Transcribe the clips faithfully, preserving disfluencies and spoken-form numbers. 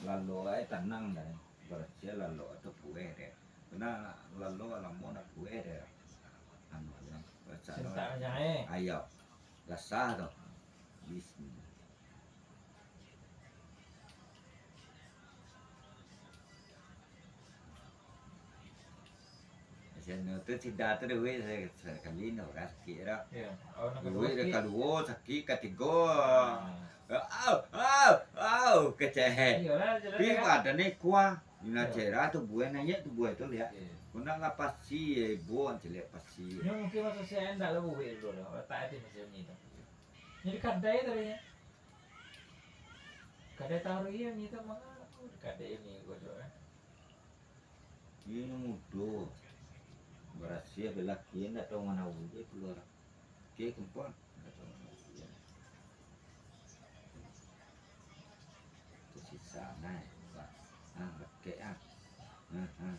Lalok ai tanang deh. Barasiah lalok tu pueh deh. Kena lalok lamo nak pueh deh. Anu deh. Sentak aja, eh. Ayo. Lasah tu. Bismillah. Macam tu, tu tidak tu duit sa-, sakali nak urang sakit dah. Iyo. Awak nak duit dah sakit. Kaduo sakit, katigo. Ah. Au, au, au, kecek. Iyolah, jelas. Tapi kan. Badan ni kuah. Ina. Iyo. Cerah tu buah naiak tu buah tu liak. Iyo. Kau nak lah pasi, eh, buah celiak pasi. Nyo mungkin masa saya ndak lah buah dulu dah. Otak hati masih macam tu. Jadi kadai tadi nya. Kadai taruh iyo ni tu manga. Kadai ni gua tu, eh. Iyo mudo. Barasiah belakian dak tahu manawu je keluar. Oke, kumpul. Dak tahu manawu je. Tersisa nah, Pak. Ah, lekek ah. Ah, ah.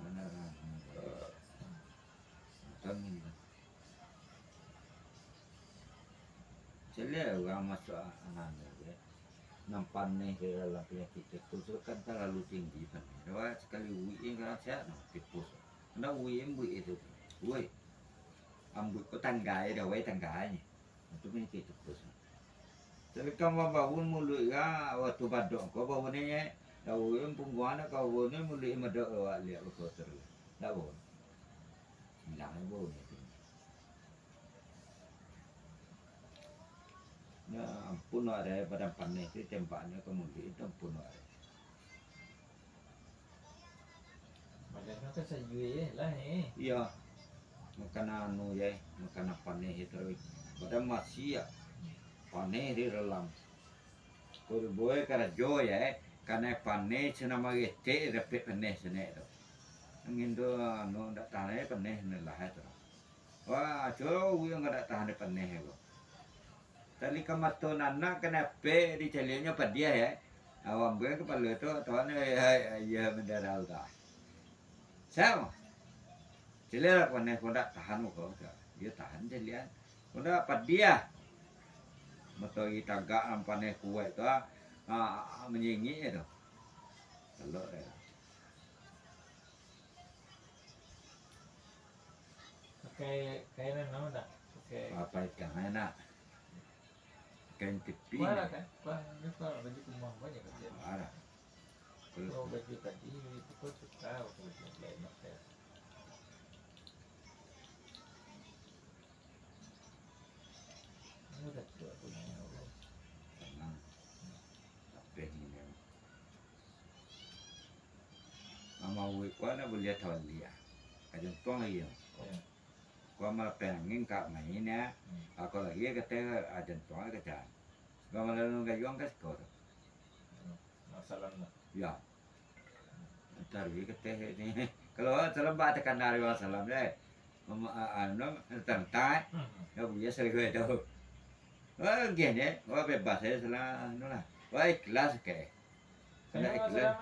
Mana ah. Macam ni. Caliak urang masuak anu je. Nan paneh di dalam panyakik tipus tu kan talalu tinggi paneh. Wah, sakali uik kan sehat no tipus. Ndak uik ambuik itu. Woi. Ambuik ko tanggai dah, woi tanggai. Itu panyakik tipus. Tapi kan babau muluik urang, wakatu badok ko bau ni, dah uik pungguang nak kau bau ni muluik madok awak liak bau kotor. Ndak bau. Hilang bau ni. Nah, ampun wak deh, badan paneh tu tembaknyo ka muluik tu, ampun wak deh. Badan tu kan sayua je lah, eh. Iyo. Makanan anu je, makanan paneh je taruih. Badan masiak, paneh di dalam. Kok dibuek karajo je, kanai paneh, sanang maretek, dapek paneh sanak tu. Angin tu, anu, ndak tahan ai paneh, nan lah tu. Wah, cubo urang ka dak tahan dek paneh ko. Tali ka mato nan nak kanai apek dicaliaknyo padiah, ya. Awam bukan kapalo tu, tahu ni, ya, ya, mendarau tu. Samo. Caliak lah paneh ko dak tahan ko, dak. Iyo tahan caliak. Ko dak padiah. Matahari tagak nan paneh kuaik tu, ah, ah, manyingik je tu. Telok dia. Pakai kain nan lamo tak? Pakai. Apa ikan enak? Kain tipi. Kuah lah kan? Kuah, ni kuah baju kumah banyak kan dia. Kuah lah. Kalau baju tadi, itu pun suka, waktu baju lain pakai. Ini dah tu aku nanya Allah. Tenang. Tapi ni memang. Mama uik kuah nak boleh tahu dia. Kajan tuang lagi. Ya. Kua malapeh angin ka main, ya. Hmm. Ako lagi kateh, ah, jantuang ka jan. Kua malalu gayuang ka siko tu. Hmm. Masalah tu. Ya. Taruih kateh ni. Kalau salam ba takana urang salam deh. Mama, ah, anu, tantang, eh. Hmm. Ya, buya sering tu. Oh, gini, wah bebas saja salah, anu lah. Wah ikhlas ke. Kalau ikhlas.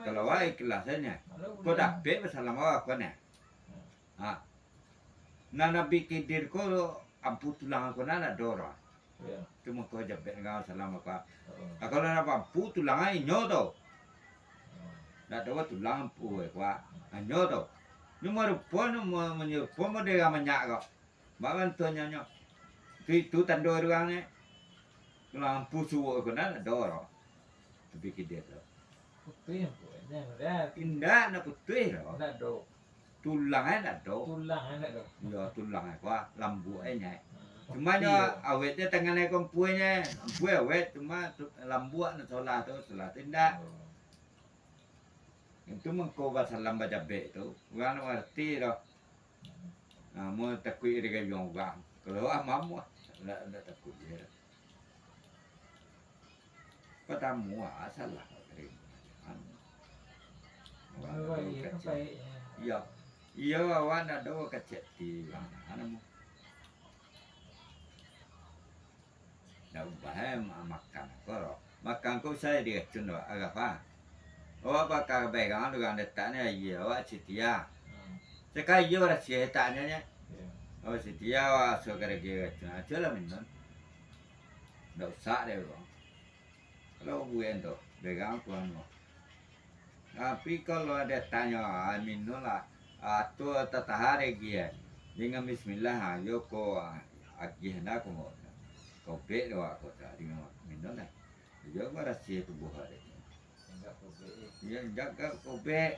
Kalau wah ikhlas saja. Kau dapek basalam awak kau ni. Ha. Nah, Nabi Khidir ko ampu tulang ko nan ado roh. Iyo. Cuma ko jabek dengan salam apa. Heeh. Nah, kalau nak ampu tulang inyo tu. Heeh. Ndak ado tulang ampu ko. Inyo tu. Nyo marupo, nyo ma-, manyerupo model manyak ko. Bak mantuanyo nyo. Tu, itu tando urang ni. Tulang ampu suok ko nan ado roh. Tapi Khidir tu. Putuih ampu, jan, jan. Indak, ndak putuih doh. Ndak ado. Tulang ai ndak ado. Tulang ai ndak ado. Iyo, tulang ai kuah, lambuak ai nyo. Hmm. Cuma nyo awetnyo tangan ai ko ampuanyo, ampua awet, cuma tu, lambuak nyo solah tu, solah tu indak. Oh. Itu mangko basalam bajabek tu, urang ndak mangarati doh. Nah, mun takuik digayuang urang, kalau amam, ndak, ndak takuik je. Patamu, ah, salah. Anu. Awak ndak ado kacik. Iyo. Iyo, awak ndak ado kacik ti urang. Anu. Ndak ubah, eh, ma-, makan ko. Makan ko bisa diracun awak, arah, ah. Awak bakal berang dengan letak ni, aia awak sitia. Hmm. Sakayo lah sia letaknyo nyo. Iyo. Awak sitia, awak asuah ka daging racun. Acuah lah minum. Ndak usah deh, bang. Kalau buek tu, pegang kuan tu. Tapi kalau ado tanyo, ah, minumlah. Ah, tu tatahan lagi, eh. Dengan bismillah, ah, yo ko, ah, agiah ndak ko mo. Kobek tu, ah, ko tadi minumlah. Yo barasiah tubuah awak. Yo jago kobek.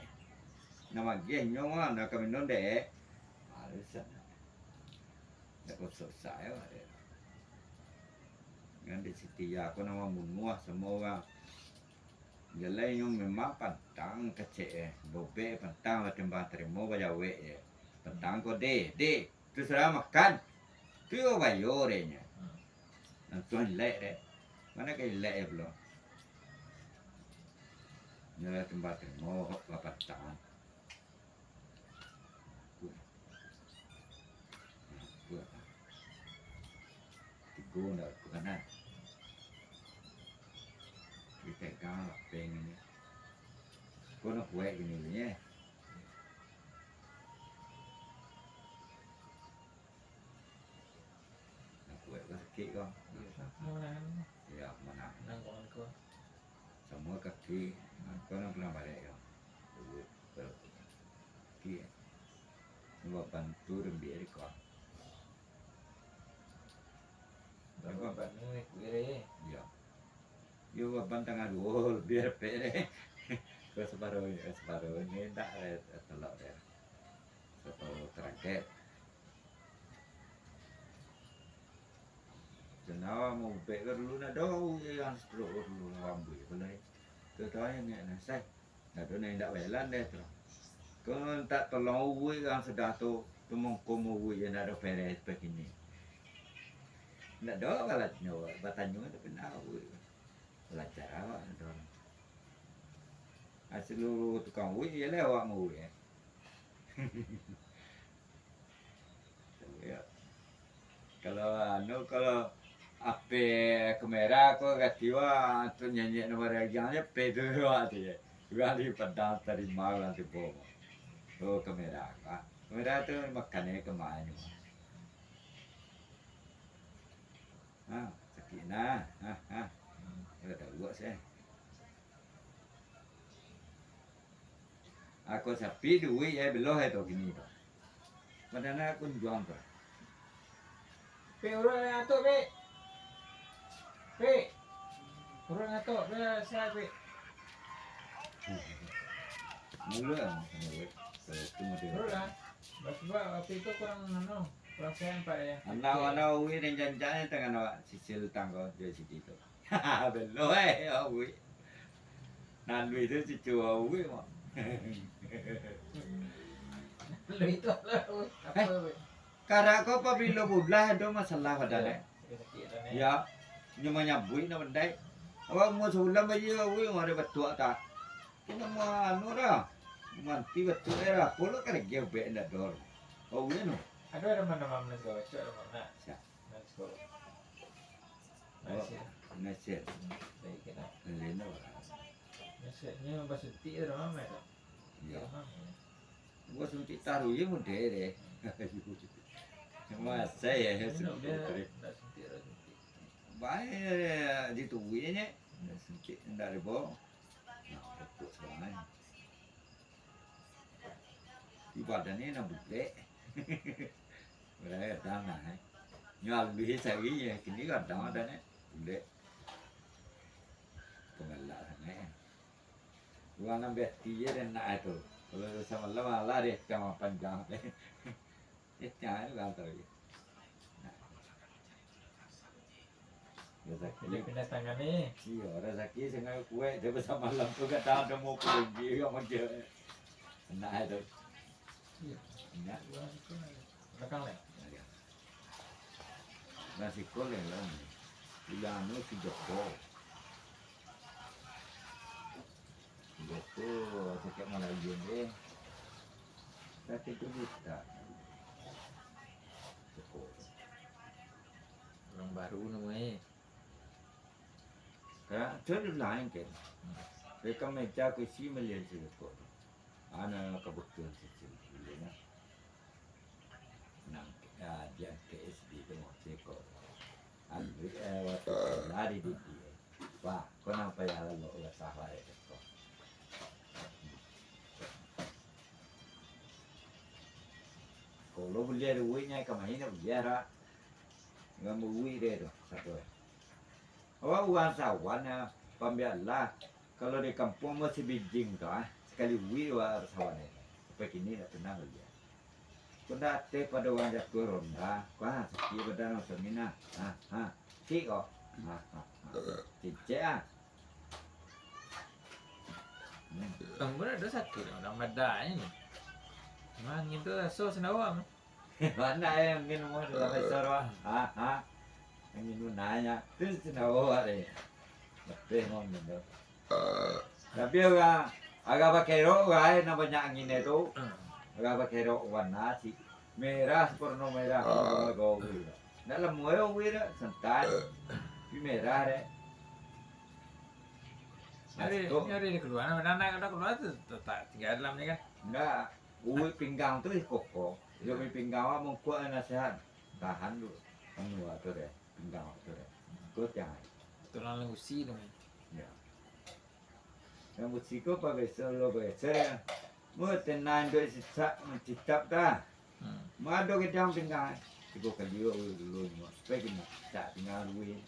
Nan agiah nyo, ah, ndak ka minum dek. Males, ah. Ndak ko susah, yo, dek. Nan di Siti Yah ko nan mambunuah samo urang. Jalai nyo memang pantang kecek, eh. Bobek pantang lah timbang tarimo bajawek, eh. Pantang ko, deh, deh. Tu sudah makan. Tu yo bayo, deh, nyo. Hmm. Langsuang ilek, deh. Mano ka ilek, yo, pulo. Jalai timbang tarimo, hok lah pantang. Tigo ndak kanan. Dipegang lapeng ini. Ko nak kuek gini ni, eh. Nak kuek ko sakik ko. Iyo, samo lah kan. Iyo, mano? Nang ko, nang ko. Samo kaki, nah, ko nan pernah barek yo. Dulu, kalau kaki, yo. Babantu rembiak di ko. Babantu rembiak di ko. Iyo. Yo, baban tangah duo, lebih repek deh. Ko saparo, saparo ni ndak, eh, telok deh. Saparo tarangkek. Janawa maubek ko dulu, ndak ado yang stroke ko dulu, rambuik ko lai. Tu tahu yang nak nasai. Ndak ado nan indak bajalan deh tu. Ko mintak tolong uwik yang sudah tu, tu mongko uwik yang ndak ado peres begini. Ndak ado kalah nyo, batanyo tu pernah uwik. Balajar awak tu. Saluruh tukang uwik, yo lah awak mauwik, eh. Yo. Kalau anu, kalau H P kamera ko gati wa, tu nyenyek nomor regang je, P tu awak tu je. Urang di Padang tarimo urang tibo. Oh, kamera ko. Kamera tu makan je kama nyo. Ha, sakik nah. Ha, ha. Yo, dah luak se. Ako sapi duit, eh, beloh, eh, tu kini tu. Padahal aku juang tu. Pi, urut anak tu, Pi. Pi. Urut anak tu, Pi, saya, Pi. Mulu lah, mulu. Kalau itu model. Urut lah. Sebab waktu itu kurang, anu, kurang sehat, Pak, ya. Anak, anak uwi dan jancaknya tengah nak sisil tangga dia sidi tu. Belo, eh, uwi. Nan lui tu cucu uwi, mak. Lui tu lah, uwi. Apa, uwi? Karak ko pabilo bulan ado masalah badan, eh. Sakit badan, eh. Ya, nyo manyabuik nak bandai. Awak umua sabulan bayi, uwi, ado batuak ta. Kena ma-, anu dah. Manti batuk aia lah. Pulo ka lagi ubek ndak dol. Oh, iya no. Ado, ado mano, mano, ado mano. Siap. Nasir. Awak Nasir. Nasir. Hmm, baik, kena. Leno. Nasir ni basuntik tu, Mam, eh, tu? Iya. Iya, Mam, ya. Gua suntik taruh je mudah deh. Masa ya, ya, ini suntik dia taruh. Ndak suntik, ndak suntik. Baik, ditubuihnyo. Ndak suntik, ndak ada bohong. Nah, betul sebenarnya. Di badannyo nan bulek. Bulek gadang nah, eh. Nyo aluih sari, eh. Kini gadang badannyo. Bulek. Pengelak sangaik, eh. Urang nan bati je den nak tu. Kalau samalam alah deh, kama panjang. Eh, jangan urang tahu je. Nah. Rezeki. Pindah-pindah tangan ni. Iyo, rezeki sangat kuat. Dia pasal malam tu kadang ada mau pergi, urang macam. Nak tu. Iyo. Nak. Belakang leh. Nah, siko leh lah. Ulah anu si Joko. Joko sakik malayan deh. Sakik tu buta. Joko. Urang baru namo e. Ka, tu lain kan. Mereka meja kursi malian si Joko. Ana kabutuhan sisi dulu nah. Nang, ah, diangkek S D tu masih ko. Ambil, eh, waktu lari di dia. Wah, ko nan payah lalok urang sawah ko. Kalau buliah duitnyo ka main, buliah dak? Urang buruik deh tu, satu. Awak urang sawah nyo, pambialah. Kalau di kampuang mah si bijing tu, ah, sakali buruik awak urang sawah nyo. Sampai kini dak pernah buliah. Ko ndak ateh pado urang jatuah ronda. Wah, sakik badan macam ni nah. Ha, ha. Sakik ko. Ha, ha, ha. Cincek ah. Hmm. Tangguh ado sakik, urang badan ni. Mah angin tu raso sendawa mah. Mana eh angin mah dalam besar wah. Ha, ha. Angin mah nanya. Tu sendawa deh. Betul mah angin tu. Tapi urang, urang bakerok urang ai nan banyak angin tu. Hmm. Urang bakerok warna si merah, saparno merah, bungo gawi. Ndak lamo yo gawi dak, santai. Tapi merah dek. Nyari, Nah, tu. Nyari di keluar, nah, anak kalau keluar tu tetap tinggal dalam ni kan. Ndak, gawi pinggang tu ih kokoh. Yo gawi pinggang awak mungkuak nasihat. Tahan dulu. Anu awak tu deh, pinggang awak tu deh. Kuat jangan. Tulang lengusi tu. Ya. Nan busi ko pageser lo bageser, mo tenang duit sisak mancicap dah. Hmm. Mo ado gadang pinggang, tigo kali awak dulu ni, supayo kini tak tinggal duit.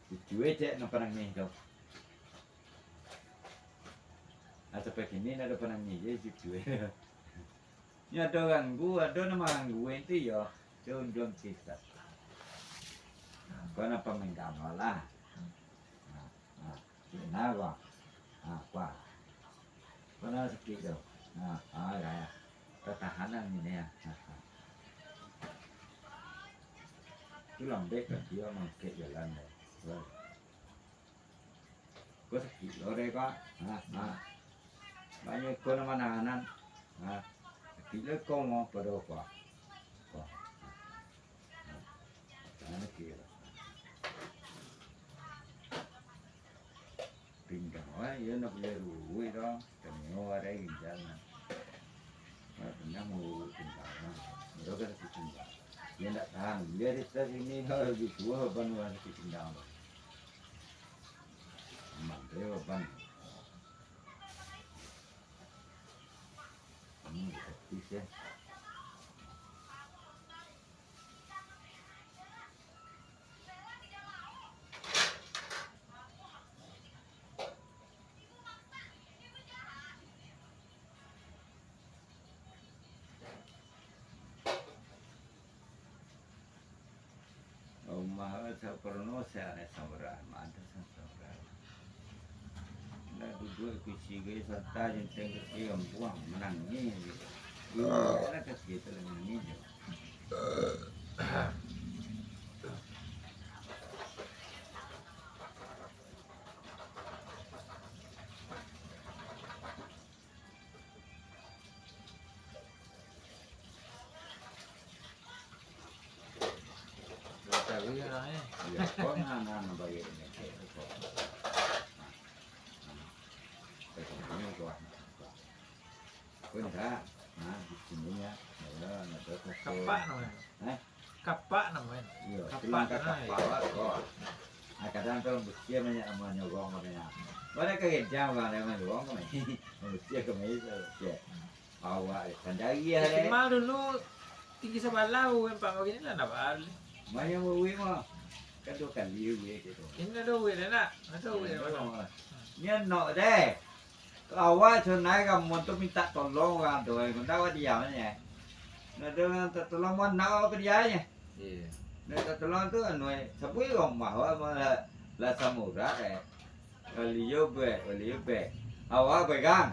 Cucu e cek nan panangih tu. Nah, sampai kini ndak ado panangih je cucu e. Nyo ado ganggu, ado nan mangganggu itu yo, tu unjuang kisah. Nah, ko nan paminggang lah. Nah, nah, kena ko. Nah, kuah. Ko nan sakik tu. Nah, ah, ya, ya. Tatahanan ini ya. Nah, nah. Tu lambek kaki awak mangkek jalan deh. Wah. Ko sakik lo deh, Kak. Ha, ha. Banyak ko nan manahanan. Ha. Sakik lo ko mo pado ko. Ko. Ha. Tangan kiri. Pinggang wah, iyo nak bali ruwik doh. Tanyo warai ginjal nah. Wah, pernah mau pinggang nah. Iyo kan sakik pinggang. Iyo ndak tahan. Bia di atas ini, ha, lebih tua baban urang sakik pinggang tu. Mandai baban. Hmm, betis ya. Rumah awak saparno se ane samurah, mantap samurah. Lah duduak kursi gai santai, jenteng kaki ambuang, manangih je. Iyo, lah kaki tu lah manangih je. Cari orang, eh. Iyo, kok nan, nan, nan bagi ni, kok. Nah, nah. Kok ini, kok. Kok indak? Nah, di sini ya. Iyo, ndak tahu. Kapak namanya. Hah? Kapak namanya. Iyo, kapak tulang kapak, nah, iyo. Kapak, kok. Ah, kadang tu busia banyak manyogong katanya. Mana ka gendang urang dah manyogong kami. Busia kami tu, busia. Awak, eh, pandai ah, eh. Minimal dulu tinggi sabalah, U M P A K gini lah, ndak baa. Banyak U M P A K mah. Kan dua kali U M P A K gitu. Ini ada U M P A K dah, nak? Ada U M P A K dah, mana? Ini anak deh. Awak sunai kamu tu minta tolong urang tu, eh, ndak awak diam aja. Ndak ada urang minta tolong, mau nak awak ke dia aja. Iya. Ndak minta tolong tu, anu, eh, sabuik rumah awak mah lah, lah samurah, eh. Baliau bek, baliau bek. Awak pegang.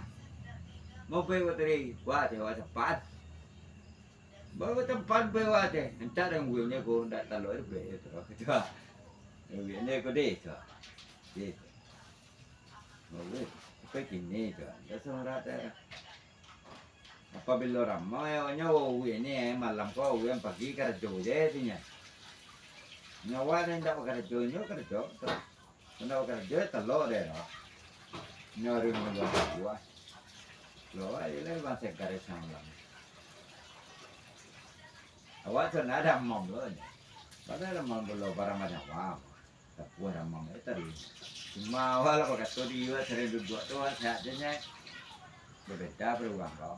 Mau bek awak tadi, kuat je awak sempat. Baru tempat bek awak teh. Entak dan guenya ko, ndak talok bek itu. Itu. Guenya ko deh itu. Deh. Baru sampai kini tu. Ndak samurah teh. Apabilo ramai awaknyo, awak ni, eh, malam ko, awak pagi karajo je tu nyo. Nyo awak ni ndak bakarajo, nyo karajo tu. Ndak bakarajo, talok deh tu. Nyo hari malam tu, ah. Lo, ayo lah, bangsa garis malam. Awak tu ndak ado amam lo ni. Padahal amam lo barang banyak awak. Tapuah ramang e tadi. Cuma awak lah bakato di awak sering duduak tu, awak sehat je, Nyai. Babeda pado urang ko.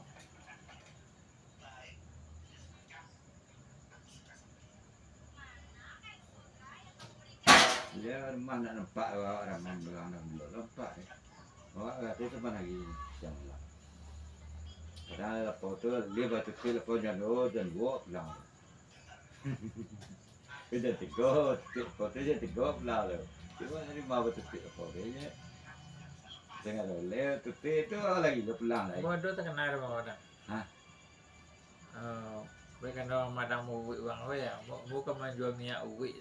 Iyo, rumah nak nampak awak ramang belang dah bulo nampak, eh. Awak kato saban hari siang lah. Padahal lapau tu, dia batutuik lapau jam duo, jam duo pulang. Jan tigo, tu, kau tu jan tigo pulang tu. Cuma dari ma batutuik lapau tu je. Tangah loleh, tutuik tu lagi lah pulang lai. Bodoh takana rumah orang. Hah? Eh, bukan orang madang mauik urang, weh, ya. Bu-, bukan manjua minyak uik.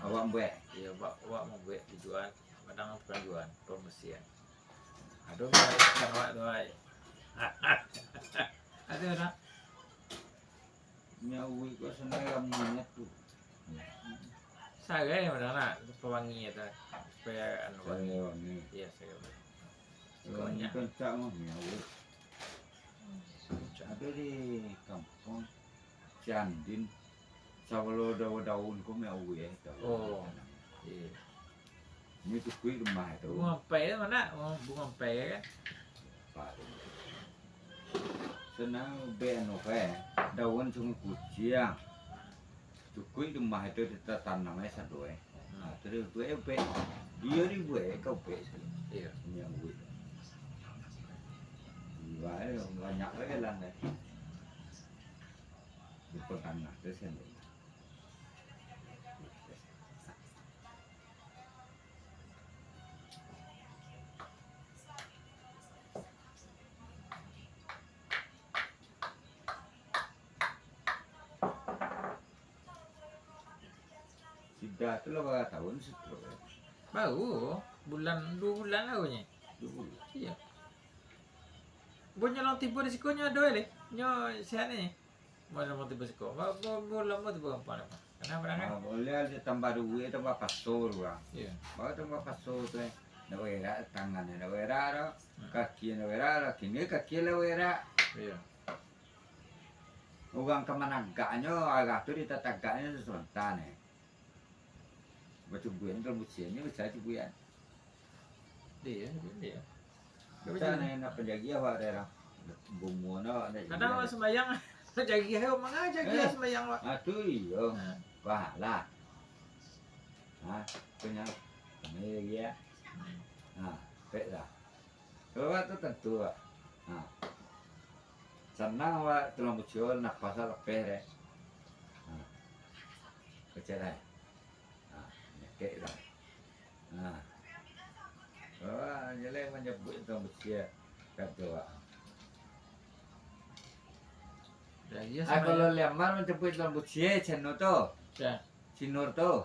Awak buek? Iyo, awak, awak mauik dijual. Madang bukan jual, pembersihan. Aduh, makan awak tu, ai. Ada nak? Minyak uik ko sabananyo ramuannya tu. Sarai madang nak, pewangi tu. Supaya anu, sarai wangi. Iyo, sarai wangi. Wangi kencang mah minyak uik. Ado di kampuang Ciandin, sabalo daun-daun ko minyak uik, eh, tahu. Oh, iyo. Ini tukuik rumah tu. Bungo ampai tu mana? Bungo ampai kan? Pak. Senang be anu, eh, daun sungai kuciang. Cukuik rumah itu tatanam ai sado, eh. Hmm. Nah, terus buek ubek. Iyo dibuek ka ubek sajo. Iyo. Minyak uik. Banyak lagi lah, eh. Di pertengah tu sajo. Sudah tu lah bara tahun stroke, eh? Baru, bulan, duo bulan lah baru nyo. Duo bulan? Iyo. Bunyo long tibo di siko nyo ado, eh, nyo sehat ni. Bunyo long tibo siko. Ba-, ba-, ba-, lamo tibo gampang dah. Karano barang kan? Ah, boleh aja tambah duit, tambah paso tu, bang. Iyo. Baru tambah paso tu, eh. Ndak berak tangan, ndak berak dah. Hmm. Kaki ndak berak dah. Kini kaki lah berak. Iyo. Urang ka managaknyo, arah tu ditatagaknyo sasontan, eh. Bacubuikan kalau busiannyo, bisa cubuikan. Iyo, iyo. Bisa nak, nak panjagi awak daerah. Bumbu nak, nak. Kadang awak sembayang, panjagi awak, manga jagi. Eh. Sembayang awak. Ah, tu iyo. Ha. Pahala. Ha, tu nyo. Kami lagi, ya. Ha, pek lah. Kalau awak tu tantu, Pak. Ha. Sanang awak tulang bucio, napas awak lapeh dek. Ha. Pacah lai. Ha, nyakek tu. Ha. Awak jaleh manyabuik tulang bucio, kato awak. Ah, kalau Liamar manyabuik tulang bucio, cano tu. Ya. Si Nur tu.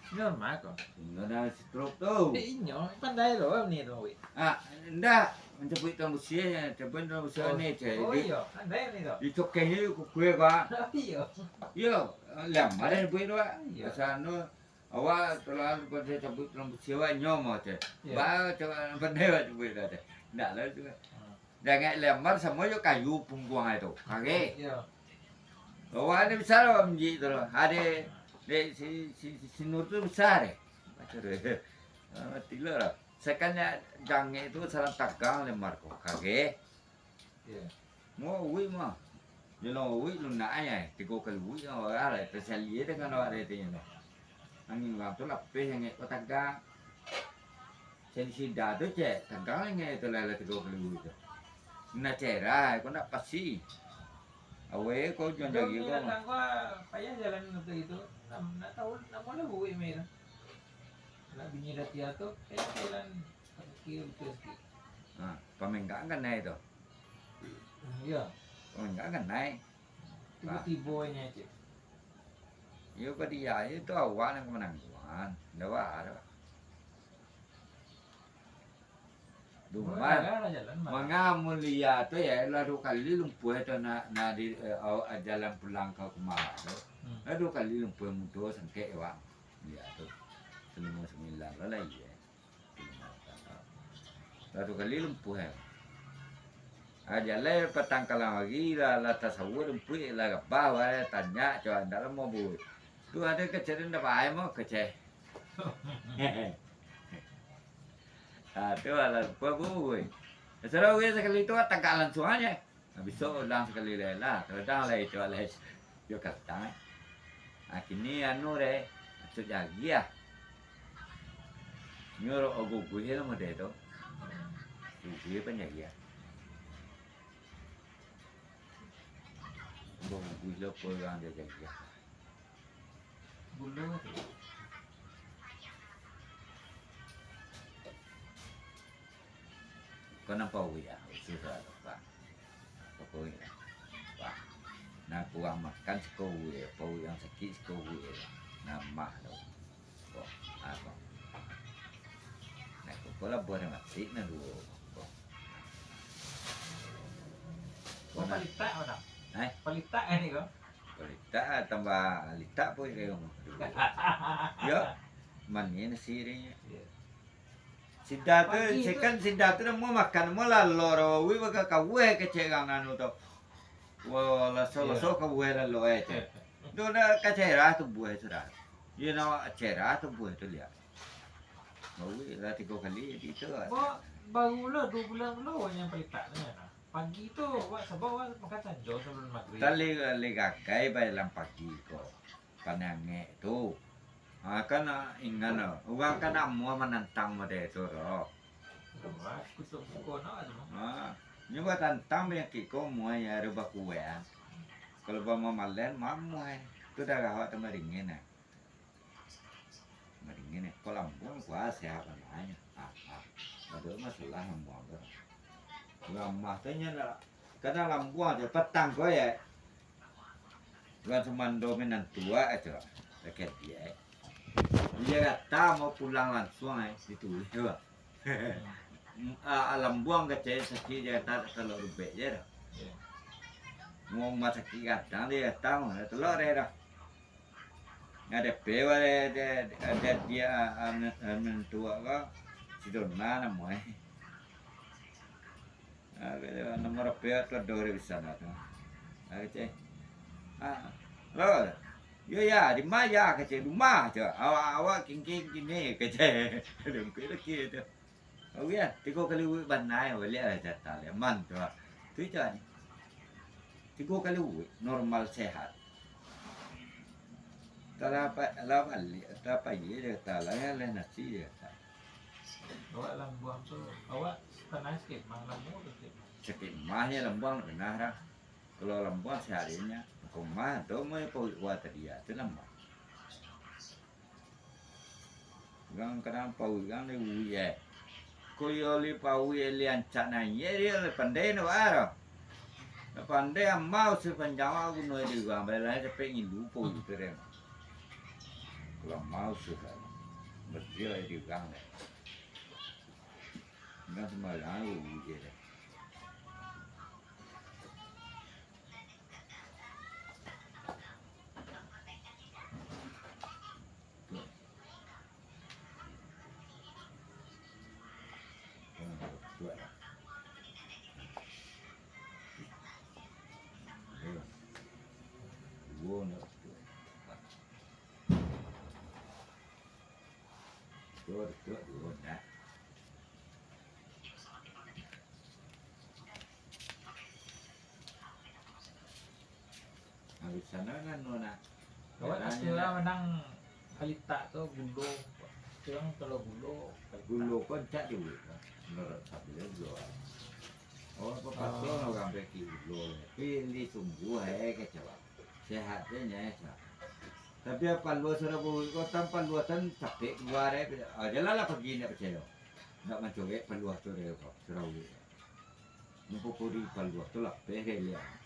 Si Nur ma ko? Si Nur nan stroke tu. Eh, inyo pandai lo ni tu, weh. Ah, ndak. Mancabuik tulang busiah, cabuik tulang busiah ni, cek. Oh, iyo, pandai ni tu. Dicokehnyo kukue, Pak. Iyo. Iyo, lama dah buik tu, Pak. Iyo. Pasal anu, awak tulang, pada cabuik tulang busiah, awak nyo mah, cek. Iyo. Ba, coba pandai awak cabuik tu, cek. Ndak lah tu. Hmm. Dangek lembar samo jo kayu pungguang ai tu. Kagek. Iyo. Awak ni bisa lah manjijik tu lah. Ade, dek si, si, si, si Nur tu bisa deh. Macam tu. Ah, mati lah. Sekannya dangek tu salah tagang lembar ko. Kagek. Iyo. Mau uik mah. Jolong uik lunak ai, tigo kali uik kan awak lah, tasali dengan awak dari tinyo tu. Angin urang tu lapeh angek ko tagak. Sali sida tu cek, tagang angek tu lah, lah tigo kali uik tu. Nah, cerah, ko nak pasi. Awe ko jan jagi ko. Binatang ko payah jalan untuk itu. Nak, nak tahu, nak mula uik mai tu. Nak bunyi datia tu, kayak jalan kaki betul sikit. Ha, pamenggang kan naik tu. Iyo. Pamenggang kan naik. Tibo-tibo nyo cek. Iyo, ka dia, itu awak nan ka manangguang. Ndak baa doh. Duman, manga mulia tu ya, lah duo kali lumpuah tu nak, nak di, eh, awak jalan pulang ka Kumara tu. Hmm. Lah duo kali lumpuah mudo sangkek awak. Mulia tu. Limo sambilan lah, lah, iyo. Lah duo kali lumpuah, eh. Ah, jalai patang kalam hari lah, lah tasawua lumpuik, lah gabah, wah, tanyak, cak, ndak lah mau buik. Tu ado kecek ndak bae mo kecek. Ah, tu lah, buah buih. Saro gue sakali tu tagak lansuang aja. Nah, bisuak ulang sakali lai lah. Kadang lai tu lai. Yo kadang. Ah, kini anu re, masuk jari ah. Nyo ro guguih lah model tu. Guguih panjari ah. Guguih lo ko yang dia jari ah. Gulo tu. Kau nampak uik ah, usus lah, Pak. Apa uik lah? Pak. Nah, kurang makan siko uik, apa uik yang sakik siko uik lah. Nah, mah tu. Kok, ah, kok. Nah, kok, kok lah buah dah mati, nah, duo. Kok. Kok palitak, Bang? Eh? Palitak kan ni, kok? Palitak, tambah litak pun kayak rumah. Yo, manis nasi dia. Iya. Sida tu, pagi tu, sekan sida tu namo makan, namo lalo rawi baka kaweh kecek urang nanu tu. Wah, laso-laso kaweh lalo eh, cek. Tu dah ka cerah tubuh eh, sudah. Yo, nak cerah tubuh eh tu liak. Rawi lah tigo kali, jadi tu lah. Ba-, baru lah duo bulan dulu yang palitak tu, nah. Pagi tu, awak sabab awak makan sanjo sabalum magrib. Tali, tali gagai bae lam pagi ko. Panangek tu. Ha, kan, ah, ingan lo. Urang kan amuah manantang model tu ro. Awak kutuk buko nak tu. Ha, nyo batantang panyakik ko muah ya ado bakueh. Kalau bamamalen, mamuah. Tu darah awak tambah dingin, eh. Maringin, eh, kok lambuang kuaso sehat bananyo. Ah, ah. Ado masalah lambuang tu. Lamah tu nyo lah. Kadang lambuang tu patang ko ya. Urang sumando minantua tu. Dekat dia, eh. Dia kata mau pulang langsung, eh, ditulis tu. Ah, lambuang kecek sakik dia kata kalau rubek je dah. Iya. Mau rumah sakit kadang dia datang, telok dia dah. Ngadepe wale de, de, de, dia, ah, men-, ah, mentua ko, si Dona namo e. Ah, kecek, nomor H P tu ado di sana tu. Ah, kecek. Ah, lo, yo ya, di ma ya, kecek, rumah tu. Awak, awak kingking kini, kecek. Dengki lagi tu. Oke, tigo kali uik bana, baliak lah jatah le, aman tu. Tu cak ni. Tigo kali uik, normal sehat. Tarapak, lah baliak, tarapak iye je, talah yang leh nasi je. Awak lambuang tu, awak tanah sakik mah, lambuang tu sakik mah. Sakik mah je lambuang tanah dah. Kalau lambuang seharinya, kok mah tu mau pauik wa tadi ya, tu lambuang. Urang kadang pauik urang lai uik, eh. Ko iyo lai pauik lai ancak naiak, eh, dia lai pandai nak baa. Nak pandai amau sapanjang awak guno di urang, bae lai capek ngilu pauik tu deh. Kalau amau sudah, berdia di urang deh. Urang sembarang uik je deh. Habis sana kan, no, nak. Awak nak kira menang palitak tu gulo. Kira kalau gulo, palitak. Gulo pun cak dulu, kan. Menurut saya gulo. Oh, apa patut lah urang peki gulo. Tapi ini sungguh, eh, kecewa. Sehat je, nya, eh, sehat. Tapi apa luas sudah bau, kau tan paluasan capek keluar, eh. Ah, jalan lah pagi, ndak percaya. Ndak mancorek paluas tu, deh, kau. Surau. Mukukuri paluah tu lapeh dek liak.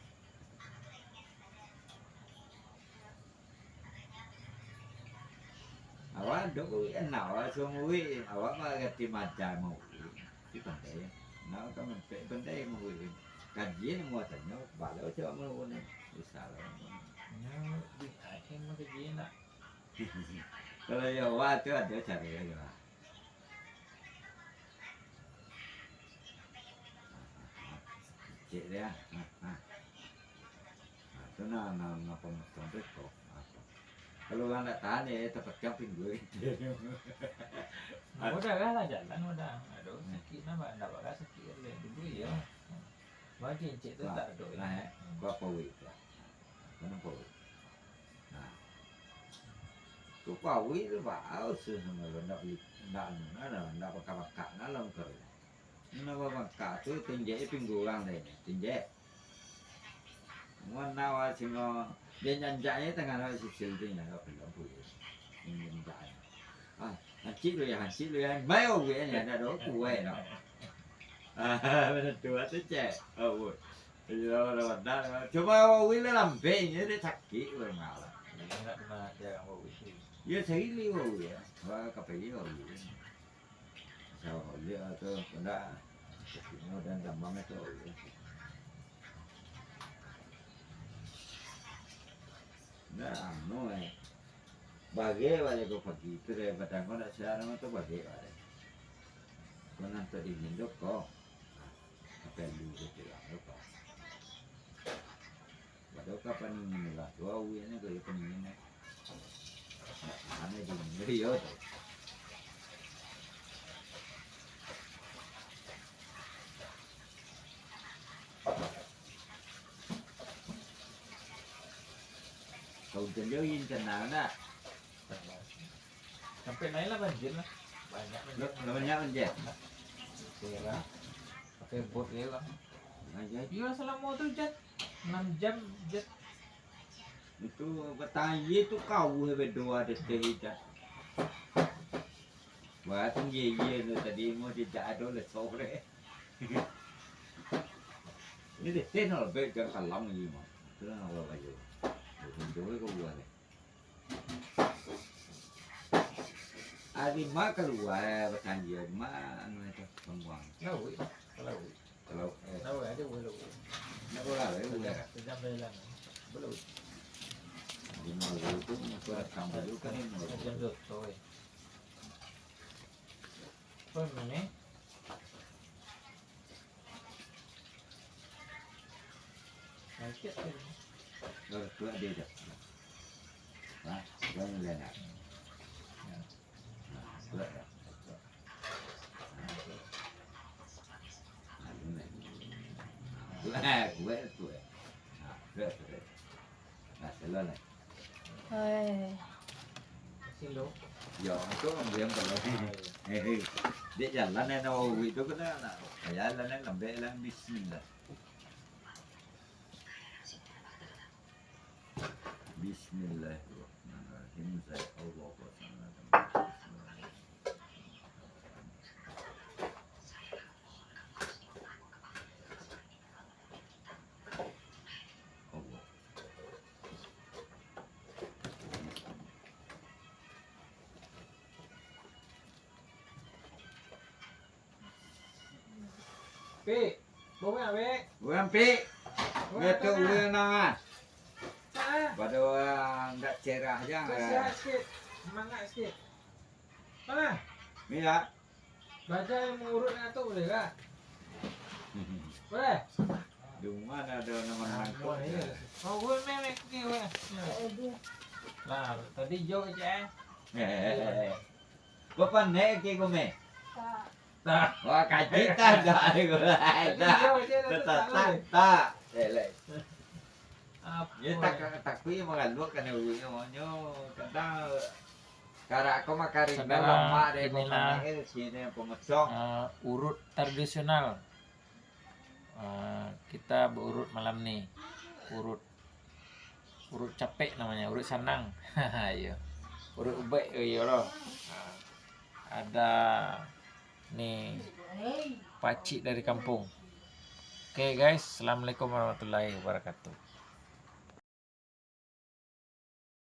Awak dok uik, enak awak suruah uik, awak mah ganti maja mauik. Tapi pandai. Nak ka mampek pandai mauik. Kaji namo tanyo, balau cawak mauik ni. Bisa lah. Nya, di akhir mah kaji nak. Kalau yo awak tu ado caro yo. Cek dia. Ha, ha. Ha, tu nah, nah, nah, pamotong tu kok. Ha, tu. Kalau urang ndak tahan, yo, tapatiang pinggua. Mudah lah jalan, mudah. Aduh, sakik nah, ndak bakal sakik. Dulu iyo. Bagi encik tu tak ado. Nah, eh, kau apa wik tu? Kau nampak wik? Nah. Tu kau wik tu, bau tu sama lo, ndak beli, ndak anu, ndak, ndak bakak-bakak, ndak longkar. Ndak babakak tu, tinjek pinggua urang deh, tinjek. Mun awak singo, dia nyanjaknyo tangah awak sisil tu, nyo, ndak perlu pun. Nyanjaknyo. Ah, hancik lu ya, hancik lu ya. Bayo gue ni ada do kuai no. Ah, betul tu, tu cek. Oh, woi. Iyo, dah, dah. Cuma woi lah lambek, dia sakit, woi, malah. Ini nak kena dia woi. Ya, sahili woi ya. Wah, kapeli woi. Sawa liak tu, ndak. Kasino dan tambang itu. Ndak, anu, eh. Bagek balik ko pagi tu, dari badan ko ndak sihat, anu tu bagek balik. Ko nan tu dingin tu ko. Apa lu tu bilang tu ko. Waduh, kapan ini lah? Dua wik ni kaya paningin ni. Ane di Rio tu. Kau ujan dia, ujan tenang nak. Sampai lain lah banjir lah. Banyak banjir. Lah, lah banyak banjir. Oke lah. Pakai bot dia lah. Nah, jadi. Iya, selama tu, Jan. Enam jam, Jan. Itu batang aia tu kau bedo ada teh dah. Wah, tinggi aia tu tadi mau tidak ada lah sore. Ini deh, teh nak lebih jangan kalam lagi mah. Itu lah awal aja. Itu kau buat deh. Ari ma kalua, batanjia, ari ma anu itu, pambuang. Lauik, lauik. Kalau, eh. Lauik aja, bukan lauik. Nak bola, eh, bukan. Sejam, sejam dari dalam. Belum. Di Maluku tu, aku rekam dulu kan, di Maluku. Sejam tu, sorry. Apa ni? Sakit tu. Baru tu ada dah. Hah? Jangan lengah. Ya. Nah, kuat dah. Nah, kuat. Nah, kuat. Nah, kuat, kuat. Nah, kuat, kuat. Nah, salah lah. Oi. Silo. Yo, tu ambil yang kalau. Ah, iya. Hei, hei. Dek jalan yang Nawawi tu kena nak. Jalan yang lembek lah, bismillah. Bismillahirrahmanirrahim. Saya Allah. Pik, bukan, Pik. Urang, Pik. Urang Betul, tanah. Urang nangah. Ah. Pada urang ndak cerah je. Sihat sikit. Semangat sikit. Mana? Ni, ya. Baja yang mengurut dengan tu boleh tak? Boleh? Di rumah ada nama Ah, menantu. Boleh, ya. Oh, gue memang pergi, gue. Ya. Lah, tadi jauh je, eh. Bapak naik ke kau, meh? Tak. Tak. Wah, kaji tak ada, ada, ada. Tadi jauh je, tak, tak, tak, tak. Eh, lek. Apa? Yo, tak, tak kui mangaluak kan, nyo. Kadang karak ko makarin Saudara, lemak deh, inilah, pemain sini pemecong. Eh, urut tradisional. Eh, kita berurut malam ni. Urut, urut capek namanya, urut sanang. Iyo. Urut ubek, iyo lo. Eh, ada ni pacik dari kampung. Oke, guys, assalamualaikum warahmatullahi wabarakatuh.